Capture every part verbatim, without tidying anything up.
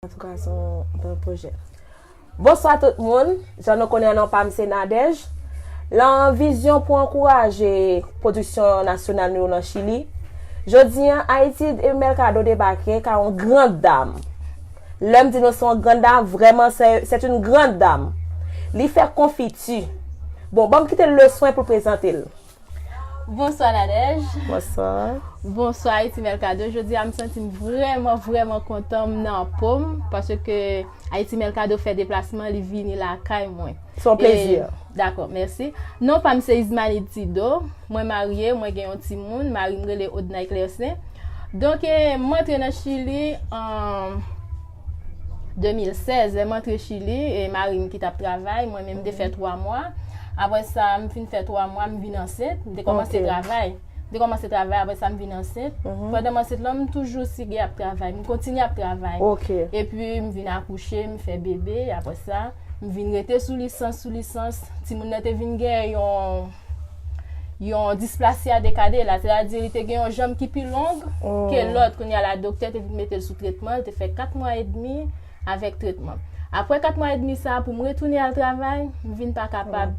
Antouka, se yon bèl pwojè. Bonswa tout moun, jan nou konnen non pa m se Nadège. Lan vizyon pou ankouraje pwodiksyon nasyonal nou yo nan Chili, jodi an Haiti Mercado debake ka yon grand dam. Lè m di nou se yon grand dam, vrèman se, se yon grand dam. Li fè konfiti. Bon, ban m kite l le swen pou l prezante l. Bonswa Nadège. Bonswa. Bonswa Haiti Mercado. Jodi a m santi m vrèman, vrèman kontan, m nan po m, paske Haiti Mercado fè deplasman, li vini lakay mwen. Se yon plezi. Dakò, mèsi. Non pa m se Ismalie Tido. Mwen marye, mwen gen yon timoun, mari m rele Odnay Clercin. Donk, e, m antre nan Chili an de mil sèz. Lè m antre Chili, e mari m ki t ap travay, mwen menm m te fè twa mwa. Apre sa, m fin fè twa mwa, m vin ansent, m te kòmanse travay. M te kòmanse travay, apre sa m vin ansent. Pandan m ansent lan, m toujou sige ap travay, m kontinye ap travay. Epi m vin akouche, m fè bebe, apre sa, m vin rete sou lisans, sou lisans. Timoun nan te vin gen yon yon displasia de kadera, sètadi li te gen yon janm ki pi long ke lòt. Kounye a la, doktè te vin mete l sou tretman, li te fè kat mwa edmi avèk tretman. Apre kat mwa edmi sa a, pou m retounen al travay, m vin pa kapab.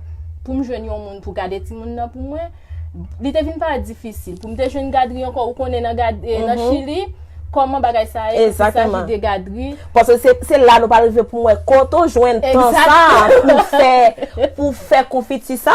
Pou m jwenn yon moun pou gade timoun nan pou mwen, li te vin parèt difisil. Pou m te jwenn gadri ankò, ou konnen nan gad, e, nan Chili, kòman bagay sa ye, se sa ki de gadri. Paske se, se la nou pral rive pou m wè kote w jwenn tan sa pou fè, pou fè konfiti sa.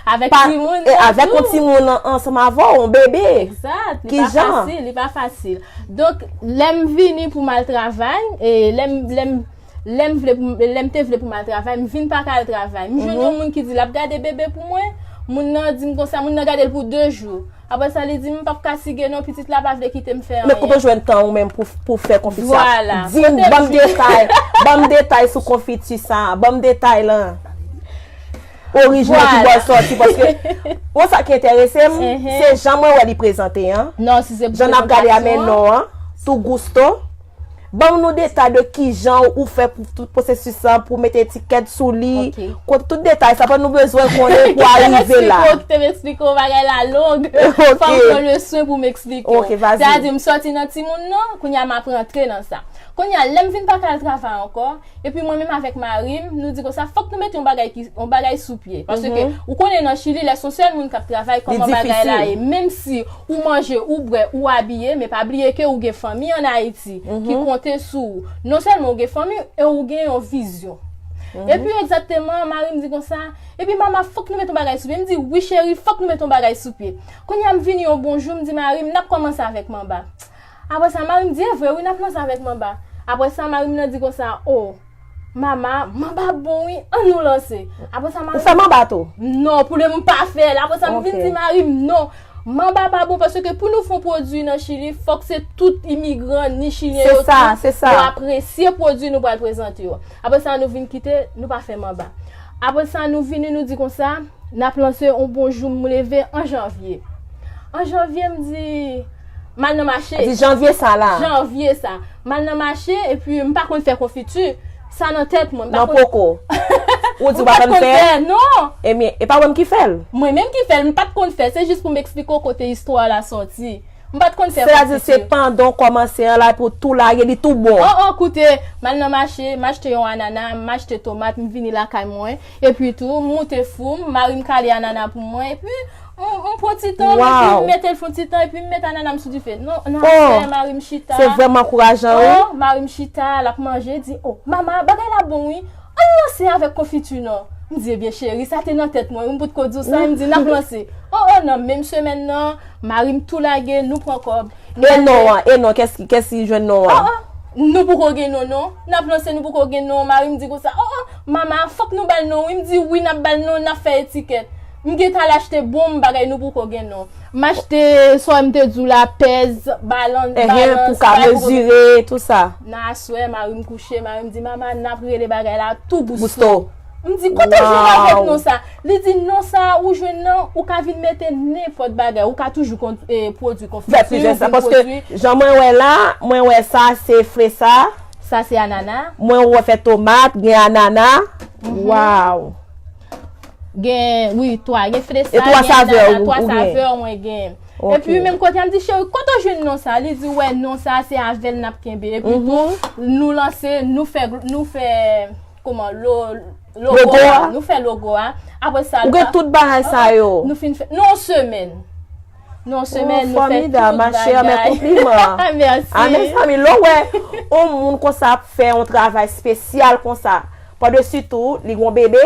Avèk timoun nan, avèk yon timoun ansanm avè w, yon bebe. Egzat, li pa fasil, li pa fasil. Donk, lè m vini pou m al travay, e lè m, lè m, lè m vle pou m, lè m te vle pou m al travay, m vin pa ka al travay. M jwenn yon moun ki di l ap gade bebe pou mwen. Moun nan di m konsa, moun nan gade l pou de jou. Apre sa, li di m, "M p ap ka sige non, pitit la pa vle kite m fè anyen." Men kote w jwenn tan ou menm pou, pou fè konfiti sa? Vwala. Di m, ban m detay, ban m detay sou konfiti sa, ban m detay lan. Orijin an ki bò l sòti, paske, bon, sa ki enterese m, se jan mwen wè li prezante an. Jan n ap gade a men non an, tou gusto. Ban nou detay de kijan ou fè pou tout pwosesis sa, pou mete etikèt sou li. Kote tout detay sa, pa nou bezwen konnen pou arive la. Kite m eksplike w, kite m eksplike w, bagay la long. Fò m pran le swen pou m eksplike w. Sètadi m sòti nan timoun nan, kounye a m ap rantre nan sa. Kounye a, lè m vin pa ka al travay ankò, epi mwen menm avèk mari m, nou di konsa, fòk nou mete yon bagay ki, yon bagay sou pye. Paske, ou konnen nan Chili, lè se yon sèl moun k ap travay, kòman bagay la ye? Menm si ou manje, ou bwè, ou abiye, men pa bliye ke ou gen fanmi ann Ayiti ki konte sou ou. Non sèlman ou gen fanmi, e ou gen yon vizyon. Epi egzakteman, mari m di konsa, epi mama, fòk nou mete yon bagay sou pye. M di, wi cheri, fòk nou mete yon bagay sou pye. Kounye a m vini yon bon jou, m di mari m, n ap kòmanse avèk manba. Apre sa, mari m di, e vre wi, n ap lanse avèk manba. Apre sa, mari m nan di konsa, o, mama, manba bon wi, ann nou lanse. Apre sa, mari m. Ou fè manba tou? Non, pou le m pa fè l. Apre sa, m vin di mari m, non, manba pa bon, paske pou nou fè yon pwodui nan Chili, fòk se tout imigran, ni chilyen yo tou, yo apresye pwodui nou pral prezante yo. Apre sa, nou vin kite, nou pa fè manba. Apre sa, nou vini, nou di konsa, n ap lanse yon bon jou m leve an janvye. An janvye, m di, m al nan mache. Di janvye sa la. Janvye sa. M al nan mache, epi m pa konn fè konfiti. Sa nan tèt mwen. M pa konn. Nan poko. Ou di w pa konn fè? Non. Ebyen, e pa mwen ki fè l? Mwen menm ki fè l, m pa t konn fè. Se jis pou m eksplike w kote istwa la sòti. M pa t konn fè konfiti. Sètadi se pandan w kòmanse an la pou tou lage li tou bon. O, o, koute, m al nan mache, m achte yon anana, m achte tomat, m vini lakay mwen. Epi tou, m moute fou m, mari m kale anana pou mwen, epi m, m pran ti tan, epi m mete l fè yon ti tan, epi m met anana m sou dife. Non, nan aswè, mari m chita. Se vrèman ankourajan, wi. O, mari m chita, l ap manje, di, o, mama, bagay la bon, wi. Ann lanse avèk konfiti non. M di, ebyen cheri, sa te nan tèt mwen, wi, m potko di w sa, m di, n ap lanse. O, o, nan menm semèn nan, mari m tou lage, nou pran kòb. E non an, e non, kès ki, kès ki jwenn non an? O, o, nou poko gen non, non. N ap lanse, nou poko gen non. Mari m di konsa, o, o, mama, fòk nou ba l non, wi. M di, wi, n ap ba l non, n ap fè etikèt. M gentan al achte bonm, bagay nou poko gen non. M achte, sa m te di w la, pèz, balan, balans, pou ka mezire, tou sa. Nan aswè, mari m kouche, mari m di, mama, n ap rele bagay la tou gusto. M di, kote w jwenn avèk non sa? Li di, non sa ou jwenn nan, ou ka vin mete nenpòt bagay, ou ka toujou pwodui konfiti, ou vin pwodui. Paske jan mwen wè la, mwen wè sa, se fre sa. Sa se anana. Mwen wè fè tomat, gen anana. Waw. Gen, wi, twa. Gen fre sa, gen anana, twa savè mwen gen. Ok. Epi menm kote a, m di, "Cheri, kote w jwenn non sa?" Li di, "Wè, non sa, se avè l n ap kenbe." Epi tou, nou lanse, nou fè, nou fè, kòman, lo, logo a, nou fè logo a. Apre sa, ou gen tout bagay sa yo. Nou fin fè, nan yon semèn. Nan yon semèn, nou fè tout bagay. Oh, fòmidab, ma chère, mes compliments. Mèsi. Ah, mezanmi, lè w wè yon moun konsa ap fè yon travay espesyal konsa, padesi tou, li gon bebe,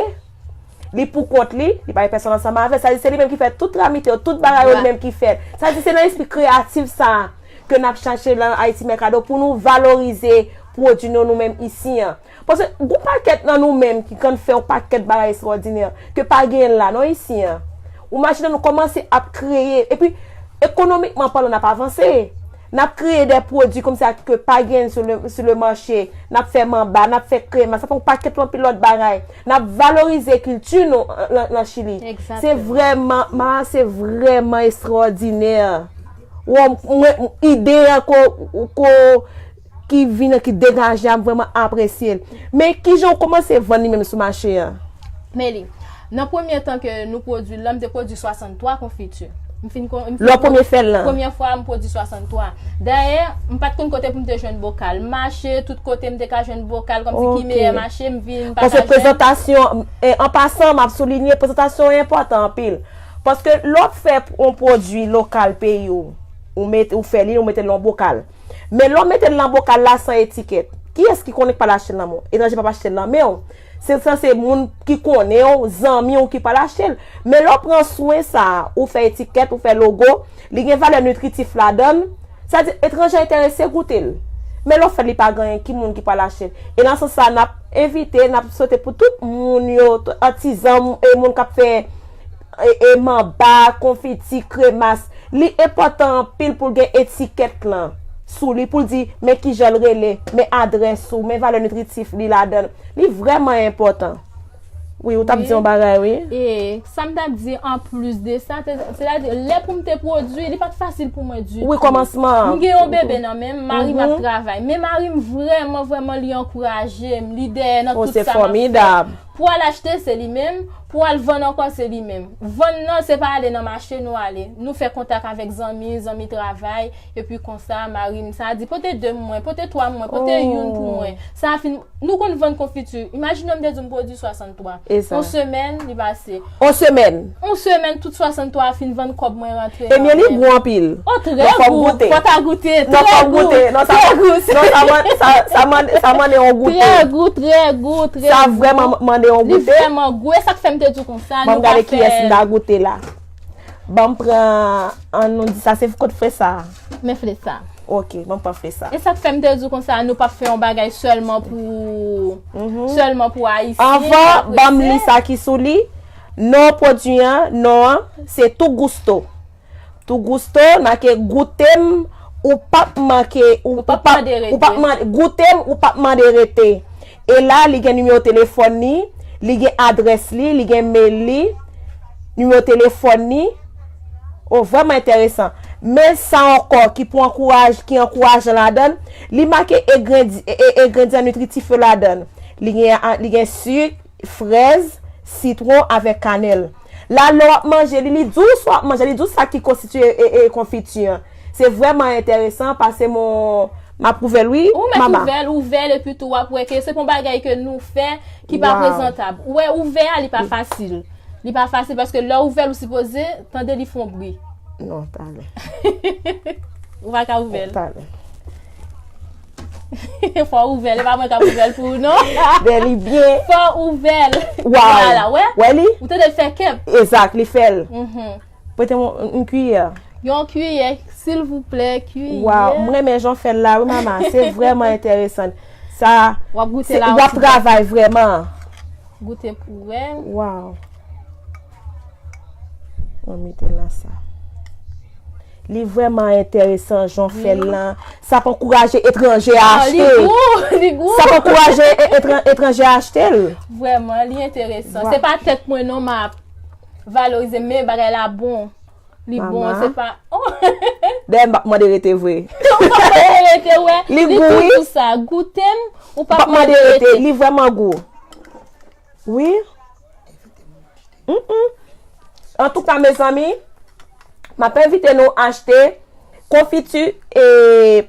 li pou kont li, li pa gen pèsonn ansanm avè l. Sa di se li menm ki fè tout tramite yo, tout bagay yo li menm ki fè l. Sa di se nan lespri kreyatif sa a ke n ap chache nan Haiti Mercado pou nou valorize pwodui nou, nou menm isi an. Paske gon pakèt nan nou menm ki konn fè yon pakèt bagay estrawòdinè ke pa genyen la non isi an. Ou imajine nou kòmanse ap kreye, epi ekonomikman palan n ap avanse. N ap kreye de pwodui kòmsi ke pa genyen sou le, sou le mache. N ap fè manba, n ap fè kremas, n ap fè yon pakèt anpil lòt bagay. N ap valorize kilti nou nan, nan Chili. Se vrèman, ma, se vrèman estrawòdinè. Wow, mwen, ide an ko, ko, ki vin, ki degaje a, m vrèman apresye l. Men kijan w kòmanse vann li menm sou mache a? Men li, nan premye tan ke nou pwodui l lan, m te pwodui swasanntwa konfiti. M fin kon-, m fin Lè w premye fè l lan? Premye fwa, m pwodui swasanntwa. Dayè, m pa t konn kote pou m te jwenn bokal. M mache, tout kote m te ka jwenn bokal, kòmsi ki meyè mache, m vin pa ka jwenn. Paske prezantasyon, e, an pasan, m ap soulinye, prezantasyon enpòtan anpil. Paske lè w ap fè yon pwodui lokal peyi w, ou mete, ou fè li, ou mete l nan bokal. Men lè w mete l nan bokal la san etikèt, kiyès ki konnen ki pral achte l nan men w? Etranje p ap achte l nan men w. Se sanse moun ki konnen w, zanmi w ki pral achte l. Men lè w pran swen sa a, ou fè etikèt, ou fè logo, li gen valè nitritif ladan l, sa di etranje enterese goute l. Men lè w fè l, li pa gen anyen, ki moun ki pral achte l? E nan sans sa, n ap envite, n ap swete pou tout moun yo, tout atizan, e moun k ap fè e, e manba, konfiti, kremas. Li enpòtan anpil pou l gen etikèt lan sou li, pou l di, men kijan l rele, men adrès ou, men valè nitritif li ladan l. Li vrèman enpòtan. Wi, ou t ap di yon bagay, wi. E sa m t ap di, anplis de sa, te, sètadi, lè pou m te pwodui, li pa t fasil pou mwen ditou. Wi, kòmansman. M gen yon bebe nan men m, mari m ap travay. Men mari m vrèman, vrèman, li ankouraje m, li dèyè nan tout sa m ap fè. Pou al achte, se li menm. Pou al vann ankò, se li menm. Vann nan, se pa ale nan mache nou ale. Nou fè kontak avèk zanmi, zanmi travay, epi konsa, mari m sa di, "Pote de mwen, pote twa mwen, pote youn pou mwen." Sa a fin, nou konn vann konfiti. Imajine m te di w m pwodui swasanntwa. On semèn, li pase. On semèn? On semèn, tout swasanntwa a fin vann, kòb mwen rantre nan men m. Ebyen, li gou anpil. Oh, trè gou. Fò w goute. Fò w ta goute. Non, fò w goute. Non, sa, trè gou. Non, sa man-, sa, sa mande, sa mande yon goute. Trè gou, trè gou, trè gou. Sa vrèman mande yon goute. Li vrèman gou. E sa k fè m te di w konsa, nou pa fè. Ban m gade kiyès m ta goute la. Ban m pran, an nou di sa, se kot fle sa? Men fle sa. Ok, ban m pran fle sa. E sa k fè m te di w konsa, nou p ap fè yon bagay sèlman pou, sèlman pou Ayisyen. Anvan, ban m li sa ki sou li. Non pwodui an, non an, se Tou Gusto. Tou Gusto, make goute m, ou p ap manke, ou, ou p ap mande rete. Ou p ap mande, goute m, ou p ap mande rete. E la, li gen nimewo telefòn li, li gen adrès li, li gen mail li, nimewo telefòn li. Oh, vrèman enteresan. Men sa ankò ki pou ankouraj-, ki ankourajan ladan l, li make engrendi-, e, e, engredyan nitritif yo ladan l. Li gen, li gen sik, frèz, sitwon avèk kanèl. La, lè w ap manje li, li dous, w ap manje li dous, sa ki konstitye, e, e, konfiti an. Se vrèman enteresan, pase mon, m ap ouvè l, wi, mama. Ou mèt ouvè l, ouvè l, epi tou w ap wè ke se pa yon bagay ke nou fè ki pa prezantab. Ou wè, ouvè a, li pa fasil. Li pa fasil, paske lè w ouvè l, ou sipoze tande li fè yon bri. Non, talè. Ou pa ka ouvè l. Talè. Fò w ouvè l, e pa mwen k ap ouvè l pou ou, non. Men li byen. Fò w ouvè l. Waw. Vwala, wè? Wè li? Ou tande l fè kèp. Egzak, li fè l. Mhm. Prete m yon, yon kiyè. Yon kiyè, silvouplè, kiyè. Waw, m renmen jan w fè l la, wi, mama. Se vrèman enteresan. Sa, w ap goute la, w ap travay vrèman. Goute pou wè. Waw. Mwen mete l nan sa. Li vrèman enteresan, jan w fè l lan. Sa ap ankouraje etranje a achte l. Ah, li gou, li gou. Sa ap ankouraje e-, etran-, etranje a achte l. Vrèman, li enteresan. Se pa tèt mwen non m ap valorize, men bagay la bon. Li bon, se pa, oh. Dayè, m p ap mande rete vre. Ou p ap mande rete, wè. Li gou, wi. Li gou tou sa. Goute m, ou p ap mande rete. Li vrèman gou. Wi. Mm, mm. Antouka, mezanmi, M ap envite nou achte konfiti e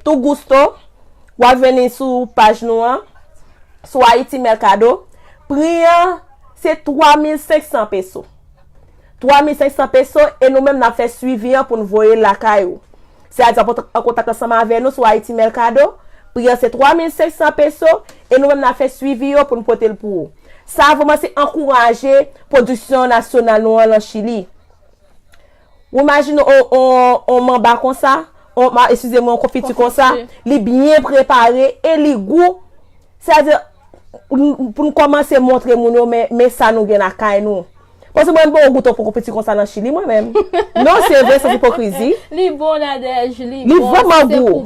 tou gusto. W ap jwenn li sou paj nou an, sou Haiti Mercado. Pri an, se twa mil senk san peso. Twa mil senk san peso, e nou menm n ap fè swivi an pou n voye l lakay ou. Sètadi, an kontak ansanm avè nou sou Haiti Mercado, pri an se twa mil senk san peso, e nou menm n ap fè swivi yo pou n pote l pou ou. Sa vrèman se ankouraje pwodiksyon nasyonal nou an nan Chili. Ou imajine on, on, on manba konsa, on, ma- eskize mwen, on konfiti konsa, li byen prepare e li gou. Sètadi, pou n kòmanse montre moun yo, men, men sa nou gen lakay nou. Paske mwen, m poko goute on konfiti konsa nan Chili, mwen menm. Non, se vre, sans ipokrizi. Li bon, Nadège, li bon, vrèman gou.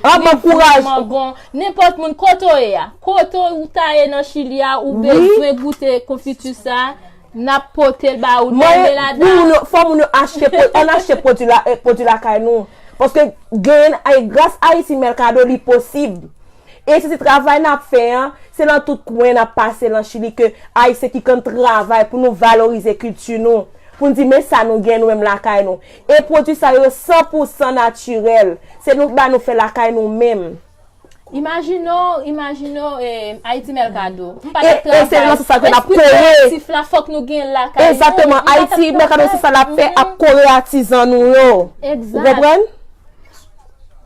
An, m ankouraje. Bon. Nenpòt moun, kote w ye a. Kote w ta ye nan Chili a, ou bezwen goute konfiti sa. N ap pote l ba ou, dèyè ladan. Fò moun yo achte, ann achte pwodui lakay nou. Paske gen, gras Haiti Mercado, li posib. E se ti travay n ap fè an, se nan tout kwen n ap pase nan Chili ke Ayisyen ki konn travay pou nou valorize kilti nou. Pou n di, men sa nou gen nou menm lakay nou. E pwodui sa yo san pou san natirèl. Se nou ba nou fè lakay nou menm. Imajine w, imajine w, eh, Haiti Mercado. M pa t ap travay. Espri kreyatif la, fòk nou gen l lakay nou. Egzakteman. Haiti Mercado, se sa l ap fè, ap kore atizan nou yo. Ou konprann?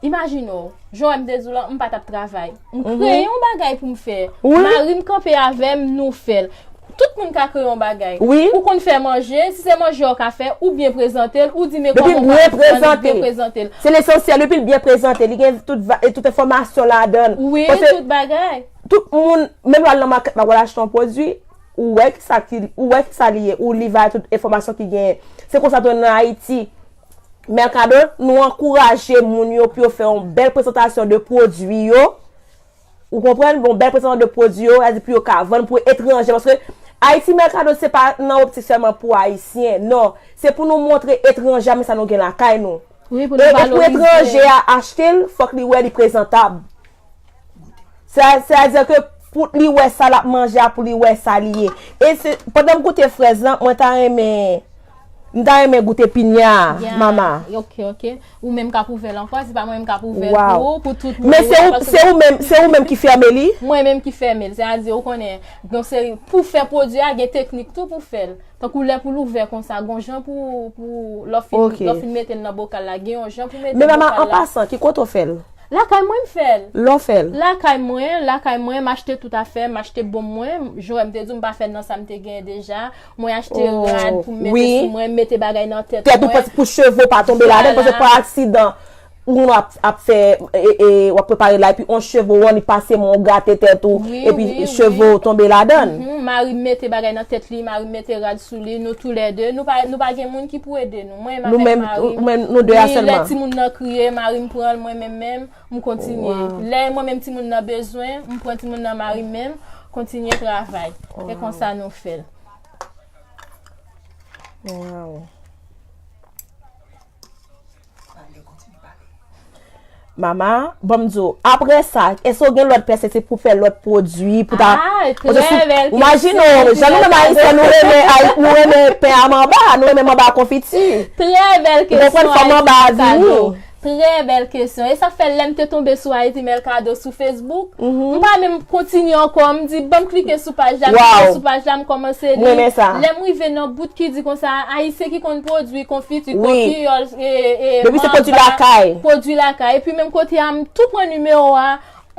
Imajine w, jan w wè m te di w lan, m pa t ap travay. M kreye yon bagay pou m fè. Mari m kanpe avè m, nou fè l. Tout moun ka kreye yon bagay. Wi. Ou konn fè manje, si se manje w ka fè, ou byen prezante l, ou di men kòman w ka fè l byen prezante l. Se lesansyèl, epi l byen prezante, li gen tout, tout enfòmasyon ladan l. Wi, tout bagay. Tout moun, menm lè w al nan makèt la, w al achte yon pwodui, ou wè kisa ki, ou wè kisa li ye, ou li va tout enfòmasyon ki genyen. Se konsa tou nan Ayiti. Mercado, nou ankouraje moun yo pou yo fè yon bèl prezantasyon de pwodui yo. Ou konprann? Yon bèl prezantasyon de pwodui yo, sa di pou yo ka vann pou etranje. Paske Haiti Mercado se pa nan optik sèlman pou Ayisyen. Non. Se pou nou montre etranje a men sa nou gen lakay nou. E pou etranje a achte l, fòk li wè li prezantab. Sètadi ke pou li wè sa l ap manje a, pou li wè sa li ye. E se, pandan m goute frèz lan, mwen ta renmen, m ta renmen goute pinya a, mama. Ok, ok. Ou menm k ap ouvè l ankò, se pa mwen menm k ap ouvè l pou ou, pou tout moun. Men se ou, se ou menm, se ou menm ki fèmen li? Mwen menm ki fèmen l. Sètadi, ou konnen, gen yon seri, pou fè pwodui a, gen teknik tou pou fè l. Tankou lè pou l ouvè konsa, gon jan pou, pou, lè w fin, lè w fin mete l nan bokal la, gen yon jan pou mete bokal la. Men mama, an pasan, ki kote w fè l? Lakay mwen m fè l. Lè w fè l? Lakay mwen, lakay mwen, m achte tout afè, m achte bonm mwen, jan w wè m te di w, m pa fè l nan sa m te genyen deja. Mwen achte rad pou m mete sou mwen, m mete bagay nan tèt mwen. Tèt ou, pou cheve w pa tonbe ladan, paske pa aksidan. Ou ap, ap fè, e, e, w ap prepare la, epi on cheve w, li pase men w gate tèt ou, epi cheve w tonbe ladan l. Mari m mete bagay nan tèt li, mari m mete rad sou li, nou toulède, nou pa, nou pa gen moun ki pou ede nou. Mwen menm avèk mari m. Nou menm, nou de a sèlman. Wi, lè timoun nan kriye, mari m pran l, mwen menm menm, m kontinye. Lè mwen menm timoun nan bezwen, m pran timoun nan mari m menm, kontinye travay. E konsa nou fè l. Wow. Mama, ban m di w, apre sa, èske w gen lòt pèspektiv pou fè lòt pwodui, pou ta... Ah, trè bèl kesyon. Imajine w, jan nou menm Ayisyen, nou renmen, nou renmen pen a manba, nou renmen manba konfiti. Trè bèl kesyon. Ou konprann, fò manba a vini. Trè bèl kesyon. E sa k fè lè m te tonbe sou Haiti Mercado sou Facebook, m pa menm kontinye ankò, m di, ban m klike sou paj la, m klike sou paj la, m kòmanse li. Lè m rive nan bout ki di konsa, Ayisyen ki konn pwodui konfiti, kokiyòl, e, e, manba, pwodui lakay. Epi menm kote a, m tou pran nimewo a,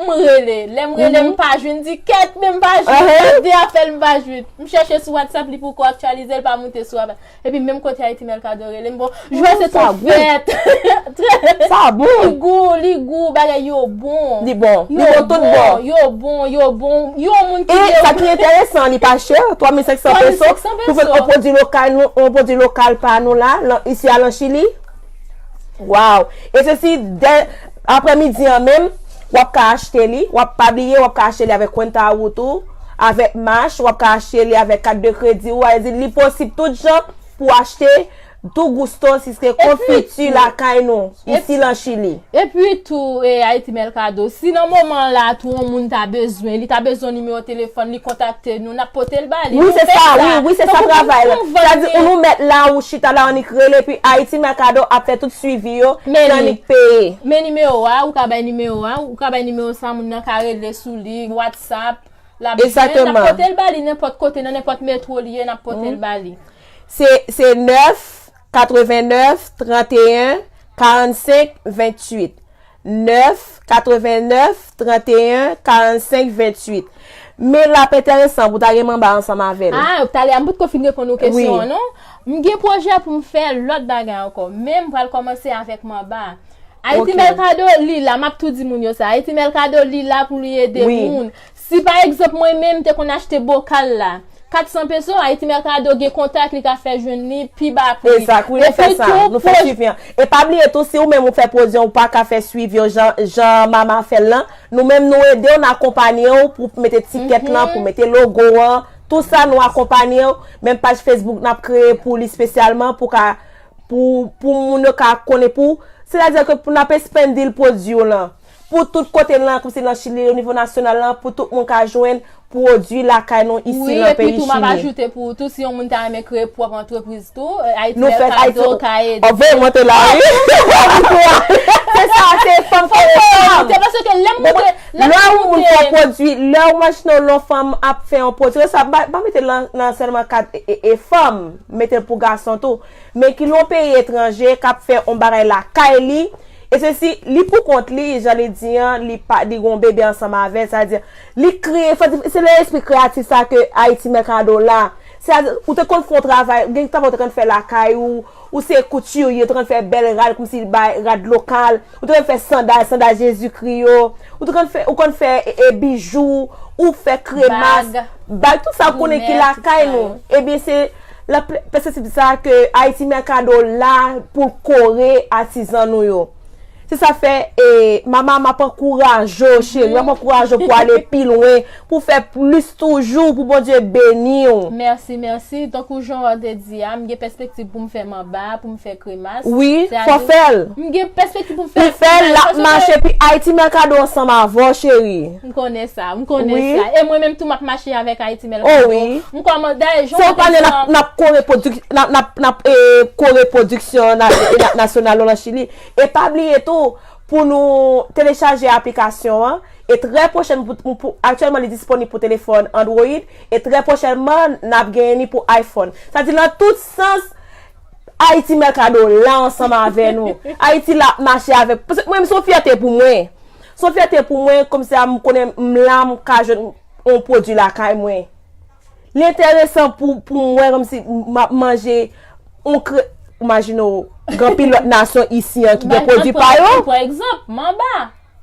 m rele. Lè m rele, m pa jwenn, di kèt, men m pa jwenn. Fè de apèl, m pa jwenn. M chèche sou WhatsApp li pou ko aktyalize, l pa moute sou apèl. Epi menm kote Haiti Mercado rele m, bon, jwè se tout fèt. Sa bon. Li gou, li gou, bagay yo bon. Li bon, li bon tout bon. Yo bon, yo bon. Yo moun ki... E sa ki enteresan, li pa chè, twa mil senk san peso. Twa mil senk san peso. Pou fè yon pwodui lokal, nou, yon pwodui lokal pa nou la, isi a lan Chili. Wow. E se si dè aprè midi an menm, w ap ka achte li, w ap pa bliye, w ap ka achte li avèk Cuenta Ahorro tou, avèk Mash, w ap ka achte li avèk kat de kredi ou, sa vle di li posib tout jan pou achte tou gusto, si se konfiti lakay nou, isi lan Chili. Epi tou, e, Haiti Mercado, si nan moman la tou yon moun ta bezwen, li ta bezwen nimewo telefòn, li kontakte nou, n ap pote l ba li. Wi, se sa, wi, wi, se sa travay la. Sa di, ou nou mèt la, ou chita la, annik rele, epi Haiti Mercado ap fè tout swivi yo, annik peye. Men nimewo a, ou ka bay nimewo a, ou ka bay nimewo sa, moun nan ka rele sou li, WhatsApp, l ap jwenn, n ap pote l ba li nenpòt kote, nan nenpòt metwo li ye, n ap pote l ba li. Se, se nèf katrevennèf tranteyen karannsenk venntuit. Nèf katrevennèf tranteyen karannsenk venntuit. Men l ap enteresan pou ta gen manba ansanm avè l. Ah, talè a m potko fin reponn ou kesyon an, non? M gen pwojè pou m fè lòt bagay ankò, men m pral kòmanse avèk manba. Haiti Mercado, li la, m ap tou di moun yo sa. Haiti Mercado, li la pou li ede moun. Si pa egzanp, mwen menm, m te konn achte bokal la, kat san peso, Haiti Mercado gen kontak, li ka fè jwenn li pi ba pri. Egzak, wi, nou fè sa. Nou fè swivi an. E pa bliye tou, si ou menm ou fè pwodui an, ou pa ka fè swivi yo jan, jan Mama fè l lan, nou menm nou ede w, n akonpanye w pou mete tikèt lan, pou mete logo an, tout sa nou akonpanye w. Menm paj Facebook n ap kreye pou li espesyalman pou ka, pou, pou moun yo ka konnen pou, sètadi ke pou n ap espandil pwodui w lan. Pou tout kote l lan, kòmsi nan Chili, o nivo nasyonal lan, pou tout moun ka jwenn pwodui lakay nou isi nan peyi Chili. Wi, epi tou m ap ajoute pou ou tou, si yon moun ta renmen kreye pwòp antrepriz tou, Haiti Mercado ka ede. Anvoye mwen te la, wi. Se sa, se fanm kreye fanm. Paske lè m montre, lè yon moun fè pwodui, lè w imajine w lè yon fanm ap fè yon pwodui, sa pa mete l nan sèlman kad e fanm, mete l pou gason tou. Men ki l yon peyi etranje k ap fè yon bagay lakay li, e se si li pou kont li, jan li di an, li pa, li gon bebe ansanm avè l, sa di, li kreye, fò di, se nan lespri kreyatif sa ke Haiti Mercado la. Sètadi, ou te konn fè yon travay, gen travay ou te konn fè lakay ou, ou se koutirye, ou te konn fè bèl rad, kòmsi bay rad lokal, ou te konn fè sandal, sandal Jezikri yo, ou te konn fè, ou konn fè e, e bijou, ou fè kremas, bag, tout sa ou konnen ki lakay nou. Ebyen, se L ap pèseptib sa ke Haiti Mercado la pou l kore atizan nou yo. Se sa fè, e, Mama, m ap ankouraje w, cheri, m ap ankouraje w pou ale pi lwen, pou fè plis toujou, pou Bondye beni w. Mèsi, mèsi. Tankou jan w te di a, m gen pèspektiv pou m fè manba, pou m fè kremas. Wi, fò fè l. M gen pèspektiv pou m fè l. Ou fè l, l ap mache, pi Haiti Mercado ansanm avè w, cheri. M konnen sa, m konnen sa. E mwen menm tou, m ap mache avèk Haiti Mercado. Oh wi. M kòman, dayè, jan w te di an. Se yon pale n ap, n ap kore pwodiksyon, n ap, n ap, n ap, e, kore pwodiksyon na-, e, na-, nasyonal nou lan Chili. E pa bliye tou, pou nou telechaje aplikasyon an. E trè pwochèn, pou, pou, aktyèlman, li disponib pou telefòn Android. E trè pwochènman, n ap genyen li pou iPhone. Sa di, nan tout sans, Ayiti Mercado la ansanm avè nou. Ayiti la ap mache avè. Paske mwen menm, se yon fyète pou mwen. Se yon fyète pou mwen, kòmsi a m konnen m la, m ka jwenn yon pwodui lakay mwen. Li enteresan pou, pou mwen, kòmsi m ap manje yon kre-, imajine w, gen anpil lòt nasyon isi an ki gen pwodui pa yo. Pa egzanp, manba.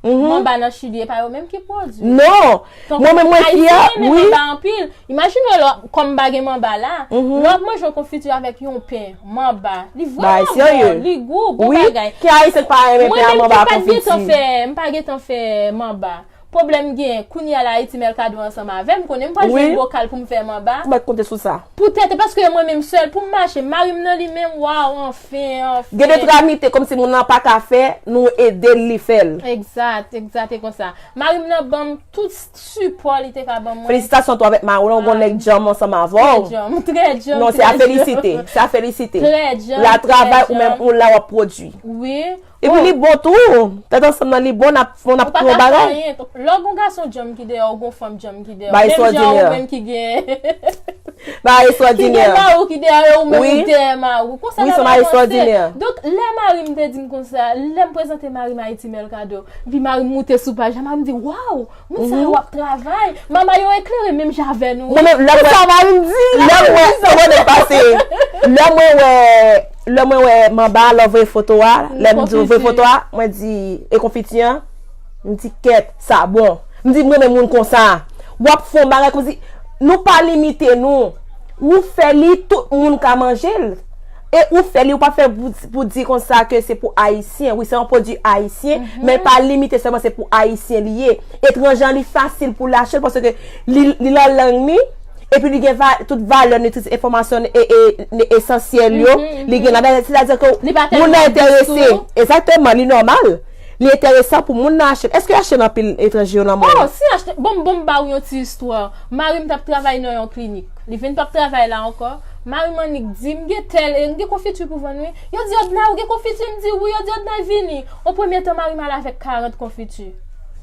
Manba nan Chili, e pa yo menm ki pwodui. Non. Mwen menm, mwen fyè, wi. Ayisyen renmen manba anpil. Imajine w, lè w, kòm m pa gen manba la, lè w ap manje yon konfiti avèk yon pen, manba, li vrèman bon, li gou, bon bagay. Ki Ayisyen k pa renmen pen a manba a konfiti? Mwen menm ki pa t gentan fè, m pa gentan fè manba. Pwoblèm gen, kounye a la Ayiti Mercado ansanm avè m, konnen m pral jwenn bokal pou m fè manba. Ou mèt konte sou sa. Poutèt, e paske mwen menm sèl pou m mache, mari m nan li menm, waw, anfen, anfen. Gen de tramite kòmsi moun nan pa ka fè, nou ede l, li fè l. Egzat, egzat, e konsa. Mari m nan ban m tout sipò li te ka ban mwen. Felisitasyon tou avèk mari w lan, ou gon nèg djanm ansanm avè w. Trè djanm, trè djanm. Non, se a felisite, se a felisite. Trè djanm. L ap travay, ou menm ou la w ap pwodui. Wi. Epi li bon tou. Tèt ansanm nan li bon, n ap, n ap fè yon bagay. Ou pa ka fè anyen. Lè w gon gason djanm ki dèyè w, ou gon fanm djanm ki dèyè w. Bagay ekstraòdinè. Menm jan ou menm ki gen, ki gen mari w ki dèyè w, ou menm ou dèyè mari w. Konsa n ap avanse. Donk, lè mari m te di m konsa, lè m prezante mari m Ayiti Mercado, epi mari m moute sou paj la, mari m di, waw, moun sa yo ap travay. Manba yo eklere menm jan avè nou. Mwen menm, lè mwen, sa mari m di. Lè mwen, sa mwen pase. Lè mwen wè, lè mwen wè manba, lè w voye foto a, lè m di w voye foto a, mwen di, e konfiti an? M di, kèt, sa bon. M di, mwen menm moun konsa. W ap fè yon bagay kòmsi, nou pa limite nou. Ou fè li, tout moun ka manje l. E ou fè li, ou pa fè pou, pou di konsa ke se pou Ayisyen. Wi, se yon pwodui ayisyen, men pa limite sèlman se pou Ayisyen li ye. Etranje an, li fasil pou l achte l paske li, li lan lang li, epi li gen va, tout valè, nitris, enfòmasyon e, e, esansyèl yo, li gen ladan, sètadi ke moun nan enterese. Egzakteman, li nòmal. Li enteresan pou moun nan achte l. Èske yo achte l anpil etranje yo nan mwen? Oh, si achte, bon, bon, m ba ou yon ti istwa. Mari m t ap travay nan yon klinik. Li vin p ap travay la ankò. Mari m annik di m gen tèl, e m gen konfiti pou vann wi. Yo di Odna, ou gen konfiti? M di wi. Yo di Odna, vini. O premye tan mari m al avèk karant konfiti.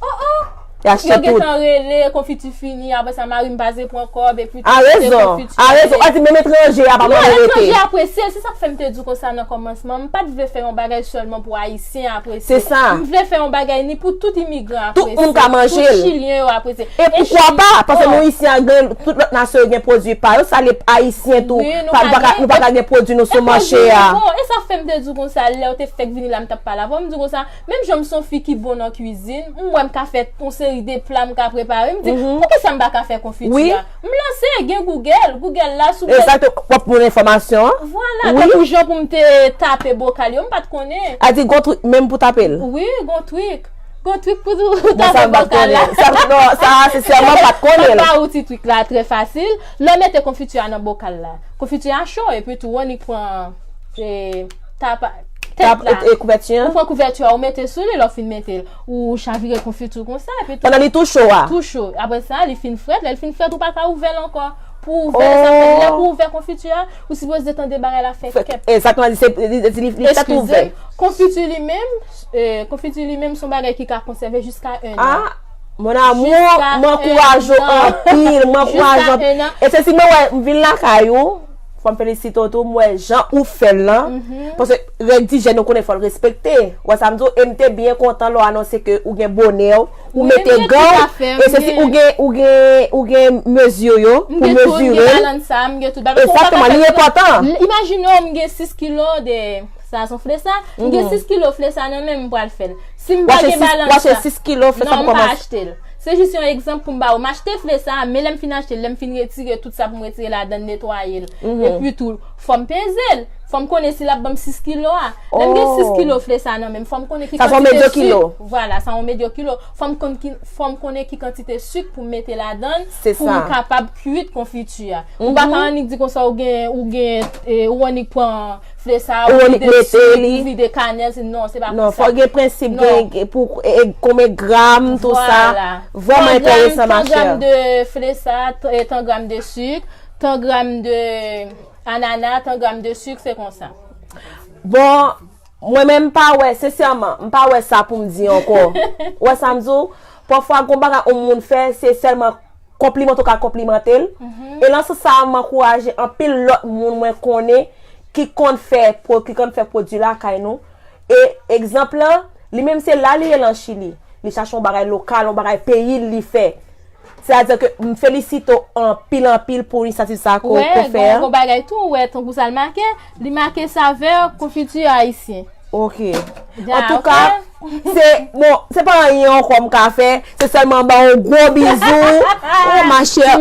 Oh, oh! Yo gentan rele, konfiti fini, apre sa mari m pa ze pran kòb, epi tout se konfiti. A rezon, a rezon. Ou di menm etranje a pa mande rete. Non, etranje apresye l, se sa k fè m te di w konsa nan kòmansman. M pa t vle fè yon bagay sèlman pou Ayisyen apresye l. Se sa. M vle fè yon bagay ni pou tout imigran apresye l, tout Chilyen yo apresye l. E poukwa pa? Paske nou isi a gen, tout lòt nasyon yo gen pwodui pa yo, sa li Ayisyen tou. Nou pa ka gen pwodui nou sou mache a. E sa k fè m te di w konsa, lè w te fèk vini la, m t ap pale avè w, m di w konsa, menm jan m se yon fi ki bon nan kwizin, m wè m ka fè yon seri de pla m ka prepare, m di, poukisa m pa ka fè konfiti a? M lanse, gen Google, Google la sou. Egzakte, w ap pran enfòmasyon an. Vwala, tankou jan pou m te tape bokal yo, m pa t konnen. A di, gon trik menm pou tape l. Wi, gon trik. Gon trik pou tape bokal la. Sa, non, sa, sensèman, m pa t konnen l. M ap ba ou ti trik la, trè fasil. Lè w mete konfiti a nan bokal la, konfiti a cho, epi tou, w annik pran, e, tapa, tèt la. E kouvèti an? Ou pran kouvèti a, ou mete sou li, lè w fin mete l, ou chavire konfiti konsa, epi tou. Pandan li tou cho a? Tou cho. Apre sa, li fin frèt, lè l fin frèt, ou pa ka ouvè l ankò. Pou ouvè l, sa fè lè pou ouvè konfiti a, ou sipoze tande bagay la fè kèp. Egzakteman, li se, li, li, li fèt ouvè. Eskize m, konfiti li menm, e, konfiti li menm se yon bagay ki ka konsève jiska en an. Ah, mon amour, m ankouraje w anpil, m ankouraje w anpil. E se si mwen wè, m vin lakay ou, fò m felisite w tou, m wè jan ou fè l lan. Paske règ dijèn, ou konnen, fò l respekte. Ou wè sa m di w? E m te byen kontan lè w anonse ke ou gen bonè w, ou mete gan w, e se si ou gen, ou gen, ou gen mezi yo pou mezire l. Egzakteman, li enpòtan. Imajine w, m gen sis kilo de, sa se yon flesa, m gen sis kilo flesa nan men m, m pral fè l. Si m pa gen balans sa, non, m pa achte l. Se jis yon egzanp pou m ba ou. M achte flesa, men lè m fin achte l, lè m fin retire tout sa pou m retire ladan l, netwaye l. Epi tou, fò m peze l. Fò m konnen si l ap ban m sis kilo a. Lè m gen sis kilo flesa nan men m, fò m konnen ki kantite sik. Vwala, sa yon medyo kilo. Fò m konn ki, fò m konnen ki kantite sik pou m mete ladan l pou m kapab kwit konfiti a. Ou pa ka annik di konsa ou gen, ou gen, e, ou annik pran flesa, ou vide sik, ou vide kanèl, non, se pa konsa. Non, fò gen prensip, gen, gen pou, e, e, konbyen gram, tou sa. Vwala. Vrèman enteresan, ma chère. Tan gram, tan gram de flesa, t-, e, tan gram de sik, tan gram de anana, tan gram de sik, se konsa. Bon, mwen menm m pa wè, sensèman, m pa wè sa pou m di ankò. Ou wè sa m di w? Pafwa, gon bagay yon moun fè, se sèlman konplimante w ka konplimante l. E nan sans sa a, m ankouraje anpil lòt moun mwen konnen ki konn fè pwo-, ki konn fè pwodui lakay nou. E egzanp lan, li menm se la li ye lan Chili. Li chache yon bagay lokal, yon bagay peyi l li fè. Sètadi ke m felisite w anpil, anpil pou inisyativ sa a ke w fè a. Gon, gon bagay tou, ou wè, tankou sa l make, li make savè konfiti ayisyen. Ok. Antouka, se, bon, se pa anyen ankò m ka fè, se sèlman ba w yon gwo bizou. Oh, ma chère.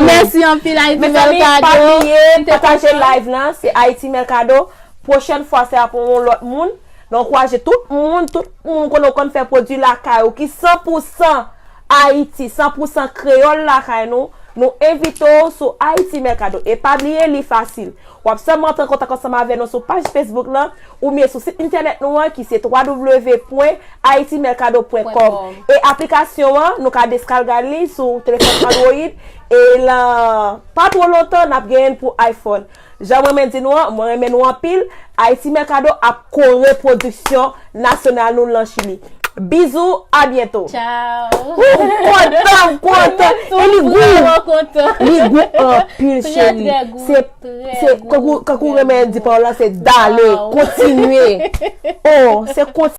Mèsi anpil, Haiti Mercado. Mezanmi, pa bliye pataje live lan, se Haiti Mercado. Pwochèn fwa, se ap yon lòt moun. Nou ankouraje tout moun, tout moun konnen w konn fè pwodui lakay ou ki san pou san Ayiti, san pou san kreyòl lakay nou. Nou envite w sou Haiti Mercado. E pa bliye, li fasil. W ap sèlman antre an kontak ansanm avè nou sou paj Facebook lan, oubyen sou sit entènèt nou an ki se w w w pwen haiti mercado pwen com. E aplikasyon an, nou ka deskalga li sou telefòn Android, e lan pa twò lontan, n ap genyen l pou iPhone. Jan mwen menm di nou an, mwen renmen nou anpil. Haiti Mercado ap kore pwodiksyon nasyonal nou lan Chili. Bizou, a byento. Tchao. Ou kontan, m kontan. E li gou. Li gou anpil, cheri. Se, se, kankou, kankou renmen di pawòl la, se dale, kontinye. Oh, se kontinye.